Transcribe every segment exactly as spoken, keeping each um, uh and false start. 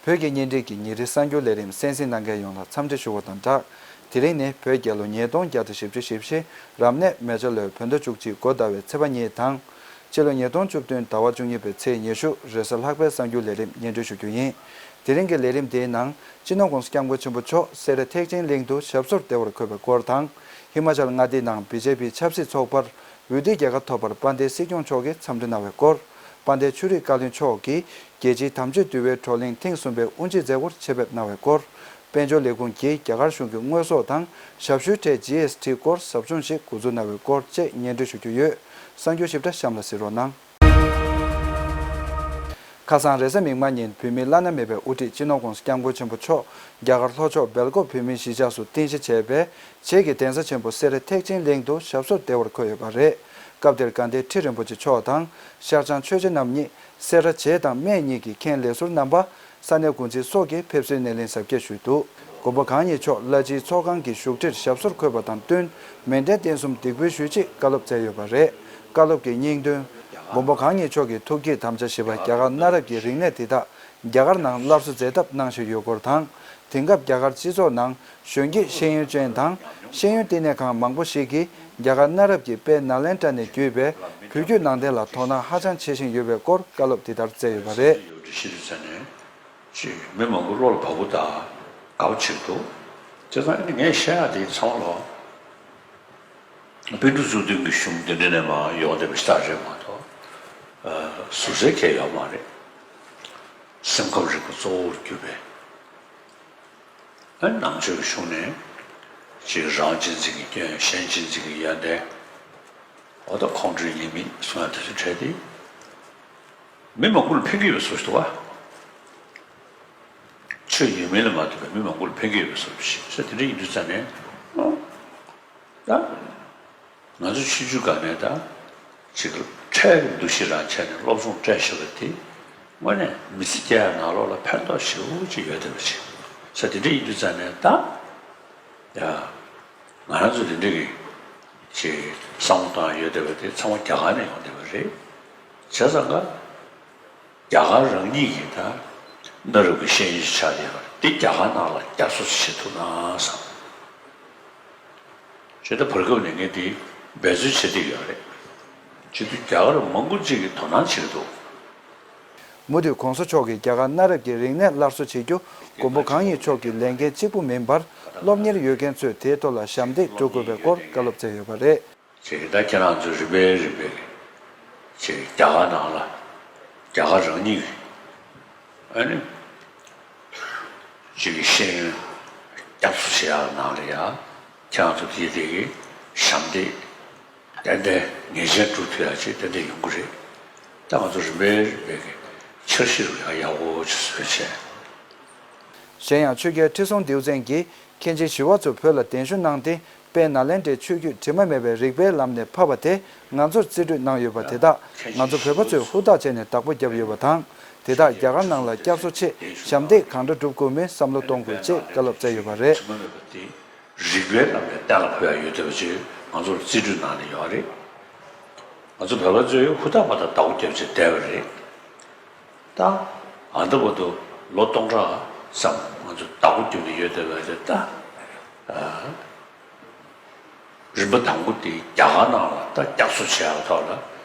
བོད་ཀྱི་བརྙན་འཕྲིན་གྱི་ཉིན་རེའི་གསར་འགྱུར་ལས་རིམ་གསན་གཟིགས་གནང་མཁན་ཡོངས་ལ་འཚམས་འདྲི་ཞུ་བ་དང་སྦྲགས། དེ་རིང་ནི་བོད་རྒྱལ་ལོ་ཉིས་སྟོང་བརྒྱ་དང་བཞི་བཅུ་ཞེ་བཞི། རབ་གནས་མེ་བྱ་ལོའི་བོད་ཟླ་བཅུ་གཅིག་འགོ་ཟླ་བའི་ཚེས་པ་གཉིས་དང་། སྤྱི་ལོ་ཉིས་སྟོང་བཅུ་བདུན་ཟླ་བ་བཅུ་གཉིས་པའི་ཚེས་ཉི་ཤུ། རེས་གཟའ་ལྷག་པའི་གསར་འགྱུར་ལས་རིམ་སྙན་སྒྲོན་ཞུ་རྒྱུ་ཡིན། དེ་རིང་གི་ལས་རིམ་འདིའི་ནང་། སྤྱི་ནོར་༸གོང་ས་༸སྐྱབས་མགོན་ཆེན་པོ་མཆོག་སེ་ར་ཐེག་ཆེན་གླིང་དུ་ཞབས་སོར་བདེ་བར་འཁོད་པའི་སྐོར་དང་། ཧི་མ་ཅལ་མངའ་སྡེའི་ནང་བི་ཇེ་པི་ཆབ་སྲིད་ཚོགས་པར་འོས་བསྡུའི་རྒྱལ་ཁ་ཐོབ་པར་དཔལ་ལྡན་སྲིད་སྐྱོང་མཆོག་གིས་འཚམས་འདྲི་གནང་བའི་སྐོར། དཔལ་ལྡན་ཆོས་རིག་བཀའ་བློན་མཆོག་གིས་རྒྱལ་སྤྱིའི་དམ་ཆོས་འདུལ་བའི་བགྲོ་གླེང་ཐེངས་གསུམ་པའི་དབུ་འབྱེད་མཛད་སྒོར་ཆེད་ཕེབས་གནང་བའི་སྐོར། དཔལ་འབྱོར་ལས་ཁུངས་ཀྱིས་རྒྱ་གར་གཞུང་གི་དངོས་ཟོག་དང་ཞབས་ཞུའི་ཁྲལ་ཇི་ཨེས་ཊི་སྐོར་ཟབ་སྦྱོང་ཞིག་འགོ་འཛུགས་གནང་བའི་སྐོར་བཅས་སྙན་སྒྲོན་ཞུ་རྒྱུ་ཡོད། གསར་འགྱུར་ཞིབ་ཕྲ་གཤམ་ལ་གཟིགས་རོགས་གནང་། ཁ་སང་རེས་གཟའ་མིག་དམར་ཉིན་བོད་མིའི་བླ་ན་མེད་པའི་དབུ་ཁྲིད་སྤྱི་ནོར་༸གོང་ས་༸སྐྱབས་མགོན་ཆེན་པོ་མཆོག་རྒྱ་གར་ལྷོ་ཕྱོགས་སྦེལ་ཀོབ་བོད་མིའི་གཞིས་ཆགས་སུ་རྟེན་གཞི་བྱས་པའི་བྱེས་ཀྱི་གདན་ས་ཆེན་པོ་སེ་ར་ཐེག་ཆེན་གླིང་དུ་ཞབས་སོར་བདེ་བར་འཁོད་ཡོད་པ་རེད། སྐབས་དེར་དགའ་ལྡན་ཁྲི་རིན་པོ་ཆེ་མཆོག་དང་ཤར་བྱང་ཆོས་རྗེ་རྣམ་གཉིས། སེ་ར་བྱེས་དང་སྨད་གཉིས་ཀྱི་མཁན་ལས་ཟུར་རྣམ་པ། ས་གནས་འགོ་འཛིན་སོགས་ཀྱིས་ཕེབས་བསུའི་སྣེ་ལེན་གཟབ་རྒྱས་ཞུས་འདུག་མགོན་པོ་གང་ཉིད་མཆོག་བླ་སྤྱིའི་ཚོགས་ཁང་གི་བཞུགས་ཁྲིར་ཞབས་སོར་འཁོད་པ་དང་བསྟུན། མཎྜལ་རྟེན་གསུམ་འདེགས་འབུལ་ཞུས་རྗེས་བཀའ་སློབ་སྩལ་ཡོད་པ་རེད། བཀའ་སློབ་ཀྱི་སྙིང་དོན། མགོན་པོ་གང་ཉིད་མཆོག་གི་ཐུགས་བསྐྱེད་དམ་བཅའ་བཞི་པ་རྒྱ་གར་གནའ་རབས་ཀྱི་རིག་གནས་དེ་དག་རྒྱ་གར་ནང་སླར་གསོ་མཛད་ཐབས་གནང་བཞིན་ཡོད་སྐོར་དང་། དེང་སྐབས་རྒྱ་གར་སྤྱི་ཚོགས་ནང་གཞོན་སྐྱེས་ཤེས་ཡོན་ཅན་དང་ཤེས་ཡོན་བསྟི་གནས་ཁང་མང་པོ་ཞིག་གིས་རྒྱ་གར་གནའ་རབས་ཀྱི་དཔེ་ནཱ་ལེནྡྲ་ནས་བརྒྱུད་པའི་བོད་བརྒྱུད་ནང་བསྟན་ལ་དོ་སྣང་ཧ་ཅང་བྱེད་བཞིན་ཡོད་པའི་སྐོར་བཀའ་སློབ་འདི་ལྟར་སྩལ་ཡོད་པ་རེད། ཅིག་མི་མང་པོ་བློ་ལ་བབ་པོ་དང་དགའ་པོ་བྱེད་འདུག་བྱས་ཙང་ཨ་ནི་ངས་བཤད་ཡག་དེ་ཚང་མ་ལོ། པཎ་གྲུབ་གཙུག་བདུན་གྱི་གཞུང་འདི་འདྲ་ནས་མར་ཡོང་བསྡད་པ་ཞིག་ད་རེད་མ་གཏོགས། ཟུར་ཟའི་གང་ཡང་ཡོད་མ་རེད། སེམས་ཁམས་རིག་པ་གཙོ་བོར་གྱུར་པའི། ཨ་ནང་ཆོས་ཀྱི་གཞུང་ནས་ཅིག་རང་གཅེས་འཛིན་གྱི་སྐྱོན། གཞན་གཅེས་འཛིན་གྱི་ཡོན་ཏན། འོ་ད་ཁོང་ཁྲོའི་ཉེས་དམིགས་གསུང་ཡག་དེ་ཚོ་འཕྲད་དེ། མི་མང་པོ་ལ་ཕན་གྱི་ཡོད་པའི་བཟོ་ཞིག་འདུག་བ། ཆོས་ཉན་མིན་ལ་མ་ལྟོས་པའི་མི་མང་པོ་ལ་ཕན་གྱི་ཡོད་པའི་བཟོ་ཞིག་ཟེར་དེ་འདྲ་ཡིན་དུས་ཙང་ནས། ཨོ། ད། ང་ཚོ་ཆུང་ཆུང་སྒང་ནས་ད། ཅིག་ཁྲལ་གྱི་འདུ་ཤེས་རང་བྱས་ནས་སློབ་སྦྱོང་སྤྲད་བཞག་པ་དེ། དངོས་གནས་མི་ཚེ་སྐྱེལ་ཡག་ནང་ལོགས་ལ་ཕན་ཐོགས་ཞེ་པོ་ཅིག་ཡོད་བསྡད་པ་ཅིག་ཟེར་དེ་འདྲ་ཡིན་དུས་ཙང་ནས་ད། ཡ། ང་རང་ཚོ་དེ་འདྲ་གི་ཅིག་བསམ་བློ་བཏང་ཡོད་བསྡད་པ་དེ་ཚང་མ་རྒྱ་གར་ནས་ཡོང་བསྡད་པ་རེད། བྱས་ཙང་ཀ། རྒྱ་གར་རང་ཉིད་ཀྱིས་ད་གནའ་རབས་ཀྱི་ཤེས་ཡོན་ཞིག་ཆགས་བསྡད་ཡོད་རེད། འདི་རྒྱ་གར་ནང་ལ་བསྐྱར་གསོ་བྱེད་ཐུབ་ན་བསམ། བྱས་ད་བར་སྐབས་ནས་ངས་འདི་འབད་རྩོལ་བྱེད་བསྡད་ཡོད་རེད། བྱེད་དུས་རྒྱ་གར་མང་པོ་ཅིག་གིས་དོ་སྣང་བྱེད་ཀྱི་འདུག་མུ་མཐུད་གོང་ས་མཆོག་གིས་རྒྱ་གར་གནའ་རབས་ཀྱི་རིག་གནས་སླར་གསོ་བྱེད་རྒྱུ་མགོན་པོ་གང་ཉིད་མཆོག་གི་ལས་འགན་གཅིག་པུ་མིན་པར། སློབ་གཉེར་ཡོད་མཁན་ཚོས་དེའི་ཐོག་ལ་ཞབས་འདེགས་སྒྲུབ་དགོས་པའི་སྐོར་བཀའ་སློབ་སྩལ་ཡོད་པ་རེད། ཅིག་ད་ཁྱེད་རང་ཚོས་རིམ་པས་རིམ་པས་ཅིག་རྒྱ་གར་ནང་ལ་རྒྱ་གར་རང་ཉིད་ཀྱི་ཨ་ནི་ཅིག་གི་ཤེས་ཡོན་བསྐྱར་གསོ་བྱེད་ཡག་ནང་ལ་ཡ་ཁྱེད་རང་ཚོ་དེ་དེ་གི་ཞབས་འདེགས་ཏན་ཏན་ངེས་ཅན་སྒྲུབ་ཐུབ་ཡག་ཅིག་ཏན་ཏན་ཡོང་གི་རེད། ད་ང་ཚོ་རིམ་པས་རིམ་པས་ཀྱི་འཆར་གཞི་རུ་ཡག་ཡག་པོ་ཅིག་བཟོས་བྱས། གཞན་ཡང་ཆོས་རྒྱལ་ཁྲི་སྲོང་ལྡེའུ་བཙན་གྱིས་མཁན་ཆེན་ཞི་བ་འཚོ་བོད་ལ་གདན་ཞུ་གནང་སྟེ། དཔལ་ནཱ་ལེནྡྲའི་ཆོས་བརྒྱུད་དྲི་མ་མེད་པའི་རིག་པའི་ལམ་ནས་ཕབ་པ་དེ་ང་ཚོར་རྩིས་སྤྲོད་གནང་ཡོད་པ་དེ་དག་ང་ཚོ་བོད་པ་ཚོས་ཧུར་ཐག་བྱས་ནས་བདག་པོ་བརྒྱབ་ཡོད་པ་དང་། དེ་དག་རྒྱ་གར་ནང་ལ་བསྐྱར་གསོ་ཆེད་ཞབས་འདེགས་གང་འདྲ་སྒྲུབ་དགོས་མིན་བསམ་བློ་གཏོང་དགོས་ཅེས་བཀའ་སློབ་སྩལ་ཡོད་པ་རེད། རིག་པའི་ལམ་ནས་གཏན་ལ་ཕབ་ཡག་ཡོད་བསྡད་པ་ཅིག་ང་ཚོར་རྩིས་སྤྲོད་གནང་ནས་ཡོད་རེད། ང་ཚོ་བོད་པ་ཚོས་ཧུར་ཐག་པ་དང་བདག་པོ་བརྒྱབ་བྱས་བསྡད་པ་རེད། ད། ཨ་འདི་བར་དུ་ལོ་སྟོང་ཕྲག་ཙམ་ང་ཚོ་བདག་པོ་བརྒྱབ་ནས་ཡོད་བསྡད་པ་རེད་ད། ཨ། རིམ་པ་དང་པོ་དེ་རྒྱ་གར་ནང་ལ་ད་བསྐྱར་གསོ་བྱེད་ཡག་ཐོག་ལ་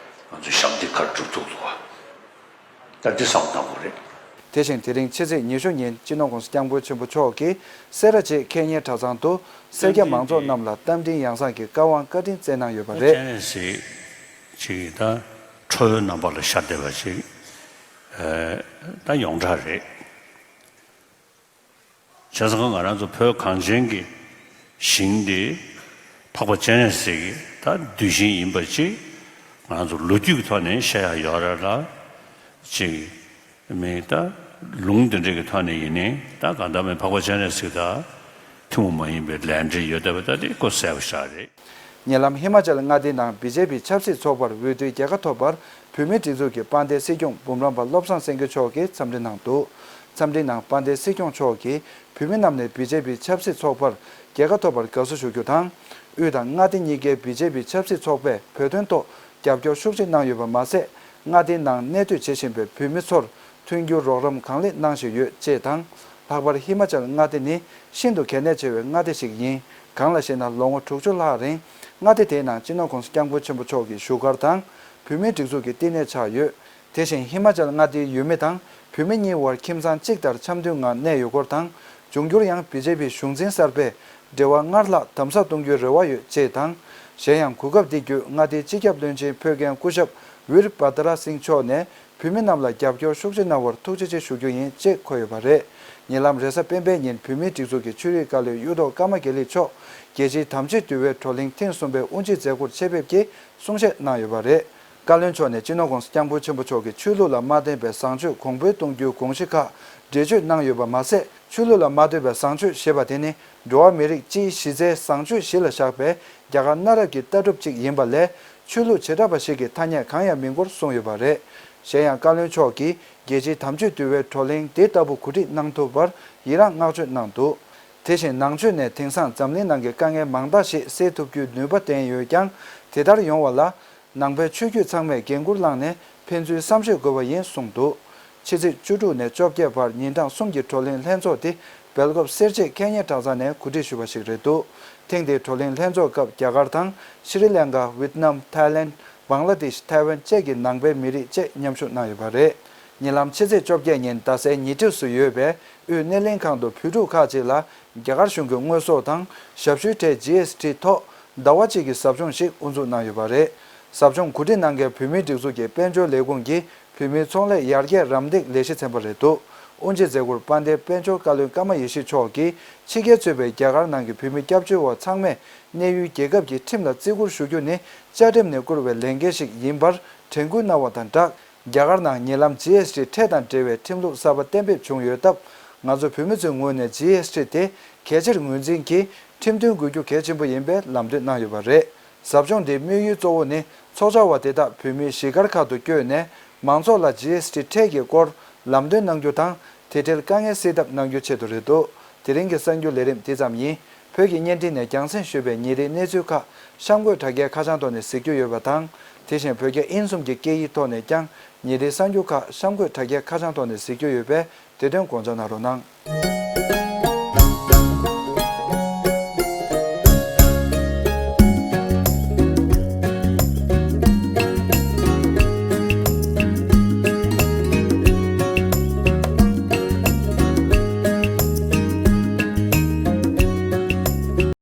ང་ཚོས་ཞབས་འདེགས་ག་རེ་སྒྲུབ་ཐུབ་འདུག་བ། ད་འདི་བསམ་བློ་གཏང་དགོས་རེད། དེ་བཞིན་དེ་རིང་ཕྱི་ཚེས་ཉི་ཤུ་ཉིན་སྤྱི་ནོར་༸གོང་ས་༸སྐྱབས་མགོན་ཆེན་པོ་མཆོག་གིས་སེ་ར་བྱེས་ཁེ་ཉེ་གྲྭ་ཚང་དུ་སེར་སྐྱ་མང་ཚོགས་རྣམས་ལ་རྟ་མགྲིན་ཡང་གསང་གི་བཀའ་དབང་བཀའ་དྲིན་སྩལ་གནང་ཡོད་པ་རེད། སྤྱན་རས་གཟིགས་ཀྱི་ད་ཁྲོ་བོའི་རྣམ་པ་ལ་ཤར་བསྡད་པ་ཅིག་ད་ཡོངས་གྲགས་རེད། བྱས་ཙང་ང་རང་ཚོ་བོད་གངས་ཅན་གྱི་ཞིང་འདི་འཕགས་པ་སྤྱན་རས་གཟིགས་ཀྱི་ད་གདུལ་ཞིང་ཡིན་པ་ཅིག་ང་ཚོ་ལོ་རྒྱུས་ཀྱི་ཐོག་ནས་བཤད་ཡག་ཡོད་རེད་ལ། ཅིག་མི་ད་ལུང་འདི་འདྲ་གི་ཐོག་ནས་ཡིན་ནའི་ད་གང་ལྟར་མི་འཕགས་པ་སྤྱན་རས་གཟིགས་དང་ཐུན་མོང་མ་ཡིན་པའི་ལས་འབྲེལ་ཡོད་བསྡད་པ་ད་དེ་ཀོ་གསལ་པོ་ཞིག་རེད། ཉེ་ལམ་ཧི་མ་ཅལ་མངའ་སྡེའི་ནང་བི་ཇེ་པི་ཆབ་སྲིད་ཚོགས་པར་འོས་བསྡུའི་རྒྱལ་ཁ་ཐོབ་པར་བོད་མིའི་སྒྲིག་འཛུགས་ཀྱི་དཔལ་ལྡན་སྲིད་སྐྱོང་འབུམ་རམས་པ་བློ་བཟང་སེང་གེ་མཆོག་གིས་འཚམས་འདྲི་གནང་འདུག་འཚམས་འདྲིའི་ནང་དཔལ་ལྡན་སྲིད་སྐྱོང་མཆོག་གིས་བོད་མི་རྣམས་ནས་བི་ཇེ་པི་ཆབ་སྲིད་ཚོགས་པར་རྒྱལ་ཁ་ཐོབ་པར་དགའ་བསུ་ཞུ་རྒྱུ་དང་། དབུས་དང་མངའ་སྡེ་གཉིས་ཀའི་བི་ཇེ་པི་ཆབ་སྲིད་ཚོགས་པས་བོད་དོན་ཐོག་རྒྱབ་སྐྱོར་ཤུགས་ཆེ་གནང་ཡོད་པ་མ་ཟད། མངའ་སྡེའི་ནང་གནས་སྡོད་བྱེད་བཞིན་པའི་བོད་མི་ཚོར་ མཐུན་འགྱུར་རོགས་རམ་གང་ལེགས་གནང་བཞིན་ཡོད་ཅེས་དང་། ལྷག་པར་ཧི་མ་ཅལ་མངའ་སྡེ་ནི་ཤིན་ཏུ་གལ་གནད་ཆེ་བའི་མངའ་སྡེ་ཞིག་ཡིན། གང་ལ་ཞེ་ན། ལོ་ངོ་དྲུག་ཅུ་ལྷག་རིང་མངའ་སྡེ་དེའི་ནང་སྤྱི་ནོར་༸གོང་ས་༸སྐྱབས་མགོན་ཆེན་པོ་མཆོག་གི་བཞུགས་སྒར་དང་། བོད་མིའི་སྒྲིག་འཛུགས་ཀྱི་བསྟི་གནས་ཆགས་ཡོད། དེ་བཞིན་ཧི་མ་ཅལ་མངའ་སྡེའི་ཡུལ་མི་དང་བོད་མི་གཉིས་དབར་ཁྱིམ་ཚང་གཅིག་ལྟར་འཆམ་མཐུན་ངང་གནས་ཡོད་སྐོར་དང་། འབྱུང་འགྱུར་ཡང་བི་ཇེ་པི་གཞུང་འཛིན་གསར་པས་འབྲེལ་བ་སྔར་ལྷག་དམ་ཟབ་གཏོང་རྒྱུའི་རེ་བ་ཡོད་ཅེས་དང་། གཞན་ཡང་གོ་སྐབས་འདི་བརྒྱུད་མངའ་སྡེའི་སྤྱི་ཁྱབ་བློན་ཆེན་བོད་རྒན་སྐུ་ཞབས་ཝིར་བྷ་དྷ་ར་སིང་མཆོག་ནས་བོད་མི་རྣམས་ལ་རྒྱབ་སྐྱོར་ཤུགས་ཆེ་གནང་བར་ཐུགས་རྗེ་ཆེ་ཞུ་རྒྱུ་ཡིན་ཅེས་འཁོད་ཡོད་པ་རེད། ཉེ་ལམ་རེས་གཟའ་སྤེན་པའི་ཉིན་བོད་མིའི་སྒྲིག་འཛུགས་ཀྱི་ཆོས་རིག་བཀའ་བློན་གཡུ་ཐོག་ཀརྨ་དགེ་ལེགས་མཆོག་རྒྱལ་སྤྱིའི་དམ་ཆོས་འདུལ་བའི་བགྲོ་གླེང་ཐེངས་གསུམ་པའི་དབུ་འབྱེད་མཛད་སྒོར་ཆེད་ཕེབས་ཀྱིས་གསུང་བཤད་གནང་ཡོད་པ་རེད། བཀའ་བློན་མཆོག་ནས་སྤྱི་ནོར་༸གོང་ས་༸སྐྱབས་མགོན་ཆེན་པོ་མཆོག་གིས་ཆོས་ལུགས་ལ་མ་བརྟེན་པའི་བཟང་སྤྱོད་གོང་འཕེལ་གཏོང་རྒྱུའི་དགོངས་གཞི་ཁག་འགྲེལ་བརྗོད་གནང་ཡོད་པ་མ་ཟད། ཆོས་ལུགས་ལ་མ་ལྟོས་པའི་བཟང་སྤྱོད་ཞེས་པ་དེ་ནི་འགྲོ་བ་མི་རིགས་སྤྱིའི་གཞི་རྩའི་བཟང་སྤྱོད་གཞི་ལ་བཞག་པའི་རྒྱ་གར་གནའ་རབས་ཀྱི་ལྟ་གྲུབ་ཅིག་ཡིན་པ་ལས། ཆོས་ལུགས་བྱེ་བྲག་པ་ཞིག་གི་ཐ་སྙད་གང་ཡང་མིན་སྐོར་གསུངས་ཡོད་པ་རེད། གཞན་ཡང་བཀའ་བློན་མཆོག་གིས་རྒྱལ་སྤྱིའི་དམ་ཆོས་འདུལ་བའི་བགྲོ་གླེང་དེ་ལྟ་བུ་གོ་སྒྲིག་གནང་ཐུབ་པར་ཡི་རངས་བསྔགས་བརྗོད་གནང་འདུག་དེ་བཞིན་ནང་ཆོས་ནས་དེང་སང་འཛམ་གླིང་ནང་གི་དཀའ་ངལ་མང་དག་ཞིག་སེལ་ཐུབ་རྒྱུའི་ནུས་པ་ལྡན་ཡོད་ཀྱང་། དེ་ལྟར་ཡོང་བ་ལ། ནང་པའི་ཆོས་བརྒྱུད་ཚང་མས་འགན་འཁུར་བླངས་ནས་ཕན་ཚུན་བསམ་ཤེས་དགོས་པ་ཡིན་གསུངས་འདུག་ཕྱི་ཚེས་བཅུ་དྲུག་ནས་བཅོ་བརྒྱད་བར་ཉིན་གྲངས་གསུམ་གྱི་བགྲོ་གླེང་ལྷན་ཚོགས་དེ་སྦེལ་ཀོབ་སེར་བྱེས་ཁེ་ཉེ་གྲྭ་ཚང་ནས་གོ་སྒྲིག་ཞུས་པ་ཞིག་རེད་འདུག་ཐེངས་འདིའི་བགྲོ་གླེང་ལྷན་ཚོགས་སྐབས་རྒྱ་གར་དང་ཤྲི་ལང་ཀ། ཝེད་ནམ། ཐའི་ལེནྜ། བང་ལ་དེཤ། ཐའེ་ཝན་བཅས་ཀྱི་ནང་པའི་མི་རིགས་བཅས་མཉམ་ཞུགས་གནང་ཡོད་པ་རེད། ཉེ་ལམ་ཕྱི་ཚེས་བཅོ་བརྒྱད་ཉིན་རྡ་སའི་ཉེ་འཁྲིས་སུ་ཡོད་པའི་དབུས་སྣེ་ལེན་ཁང་དུ་བོད་ཕྲུག་ཁག་ཅིག་ལ་རྒྱ་གར་གཞུང་གི་དངོས་ཟོག་དང་ཞབས་ཞུའི་ཁྲལ་ཇི་ཨེས་ཊི་ཐོག་ཟླ་བ་གཅིག་གི་ཟབ་སྦྱོང་ཞིག་དབུ་འཛུགས་གནང་ཡོད་པ་རེད། ཟབ་སྦྱོང་གོ་སྒྲིག་གནང་མཁན་བོད་མིའི་སྒྲིག་འཛུགས་ཀྱི་དཔལ་འབྱོར་ལས་ཁུངས་ཀྱི་བོད་མིའི་ཚོང་ལས་ཡར་རྒྱས་རམ་འདེགས་ལས་གཞི་ཚན་པ་རེད་འདུག་དབུ་འབྱེད་མཛད་སྒོར་དཔལ་ལྡན་དཔལ་འབྱོར་བཀའ་བློན་ཀརྨ་ཡེ་ཤེས་མཆོག་གིས་ཕྱི་རྒྱལ་གཙོས་པའི་རྒྱ་གར་ནང་གི་བོད་མི་སྐྱབས་བཅོལ་བ་ཚང་མས་གནས་ཡུལ་རྒྱལ་ཁབ་ཀྱི་ཁྲིམས་ལ་བརྩི་བཀུར་ཞུ་རྒྱུ་ནི་བཅའ་ཁྲིམས་ནས་བསྐུར་བའི་ལས་འགན་ཞིག་ཡིན་པར་དྲན་སྐུལ་གནང་བ་དང་སྦྲགས། རྒྱ་གར་ནང་ཉེ་ལམ་ཇི་ཨེས་ཊི་ཁྲལ་དང་འབྲེལ་བའི་ཁྲིམས་ལུགས་གསར་པ་གཏན་འབེབས་བྱུང་ཡོད་སྟབས། ང་ཚོ་བོད་མི་ཚོའི་ངོས་ནས་ཇི་ཨེས་ཊི་དེ་གལ་ཆེར་ངོས་འཛིན་གྱིས་ཁྲིམས་མཐུན་དགོས་རྒྱུ་གལ་ཆེན་པོ་ཡིན་པའི་ལམ་སྟོན་གནང་ཡོད་པ་རེད། ཟབ་སྦྱོང་འདིའི་དམིགས་ཡུལ་གཙོ་བོ་ནི་ཚོགས་བཅར་བ་དེ་དག་བོད་མིའི་གཞིས་སྒར་ཁག་ཏུ་བསྐྱོད་ནས་མང་ཚོགས་ལ་ཇི་ཨེས་ཊི་ཁྲལ་གྱི་སྐོར་ལམ་སྟོན་གནང་རྒྱུ་དང་། དེ་འབྲེལ་དཀའ་ངལ་སེལ་ཐབས་གནང་རྒྱུའི་ཆེད་དུ་རེད་འདུག་དེ་རིང་གི་གསར་འགྱུར་ལས་རིམ་འདི་ཙམ་ཡིན། བོད་ཀྱི་བརྙན་འཕྲིན་ནས་རྒྱང་སྲིང་ཞུས་པའི་ཉིན་རེའི་གནས་ཚུལ་ཁག་གཤམ་འཁོད་དྲ་རྒྱའི་ཁ་བྱང་ཐོག་ནས་གཟིགས་རྒྱུ་ཡོད་པ་དང་། དེ་བཞིན་བོད་རྒྱ་དབྱིན་གསུམ་གྱི་སྐད་ཡིག་ཐོག་ནས་ཀྱང་ཉིན་རེའི་གསར་འགྱུར་ཁག་གཤམ་འཁོད་དྲ་རྒྱའི་ཁ་བྱང་ཐོག་ནས་གཟིགས་རྒྱུ་ཡོད་པས་དེ་དོན་དགོངས་འཇགས་གནང་རོགས་གནང་།